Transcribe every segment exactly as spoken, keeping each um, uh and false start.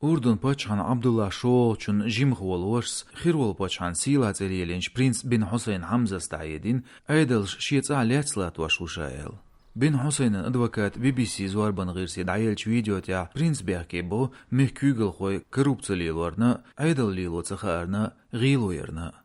Урдун паччахьан Ӏабдулла шолгӀачун жимах волу вашас хир волу паччахьан сийлахь цӀе лелийначу принц бин Хьусайн Хьамзас дӀахьедина, Ӏедалш шен цӀахь лаьцна латтош ву ша аьлла. Бин Хьусайнан адвоката Би-Би-Си зорбан гӀирсе дӀаеллачу видео тӀехь принц бехке бо мехкан куьйгалхой коррупци лелорна а, Ӏедал лело ца хаарна а, гӀело ярна а.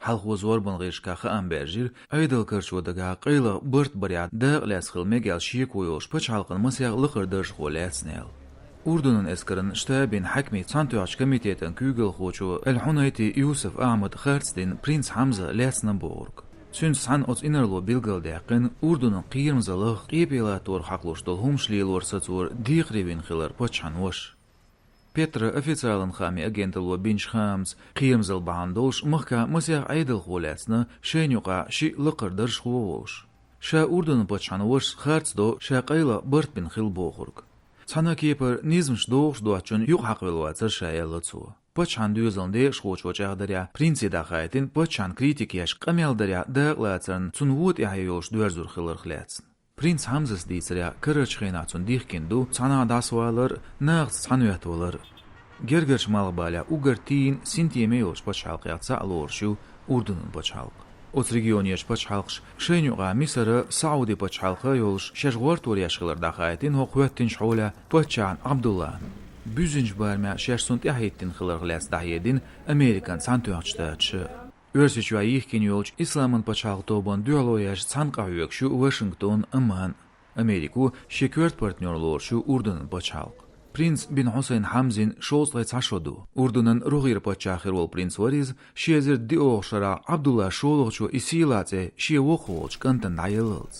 Хьалхо зорбан гӀирсашкахь хаам баьржира, Ӏедал карчо дагахь къайлаха барт барехь дакъа лаьцна хила мега аьлла шеко йолуш пачхьалкхан масех лакхара даржхо лаьцна аьлла. Урдунан эскаран штабин хьаькамийн цхьаьнатоьхначу комитетан куьйгалхочо Аль-Хьунайти Юсуф Ахьмада харц дина принц Хьамза лаьцна бохург. Цуьнца цхьаьна оцу инарло билгалдаьккхина Урдунан кхерамзаллах, къепе латторах хьакхалуш долу хӀумаш лелор сацор декхаре вина хилар паччахьан ваша. Петра официалан хаамийн агенталло бинчу хаамца, кхерамзалла бахьана долуш махкахь масех Ӏедалхо лаьцна, шайна юкъахь шиъ лакхара даржхо волуш. Ша Урдунан паччахьан вашас харц до ша къайлаха барт бина хила бохург. Цхьана а кепара низамаш дохуш доцучунна юкъахьакхавелла вацара ша, аьлла цо. Паччахьан доьзалан декъашхочо чӀагӀдарехь, принце дӀахаийтина паччахьна критика еш къамел дарехь дакъалацарна цунна вон тӀаьхье йолуш доьрзур хиларх лаьцна. Принц Хьамзас дийцарехь, карарчу хенахь цунна дихкина ду цхьанхьа дӀасавалар а, нахаца цхьаьна хӀоьттавалар а. Гергарчу малхбалехь уггар тийна синтеме йолчу пачхьалкхех цхьаъ лоруш ю Урдунан пачхьалкх. Оцу регионерчу пачхьалкхаша шайна юкъахь Мисар а, Сауди пачхьалкх а йолуш шаьш гӀортор еш хилар дӀахаийтина хӀокху хӀоьттинчу хьолехь паччахьна Ӏабдуллана. Буьззинчу барамехь шаьш цунна тӀаьхьахӀиттина хиларх лаьцна дӀахьедина Американ Цхьаьнатоьхначу Штаташа. Оьрсийчохь йихкина йолчу Исламан пачхьалкхан тобанна дуьхьало еш цхьаьна къахьоьгуш ю Вашингтон а, Амман а. Америко шен коьрта партнер лоруш ю Урдунан пачхьалкх. Принц бин Хьусайн Хьамзин шовзткъе цхьа шо ду. Урдунан рогӀера паччахь хир волу принц вара иза, ши эзар диъолгӀачу шарахь Ӏабдулла шолгӀачо и сийлахь цӀе шен воккхах волчу кӀантана дӀаеллалц.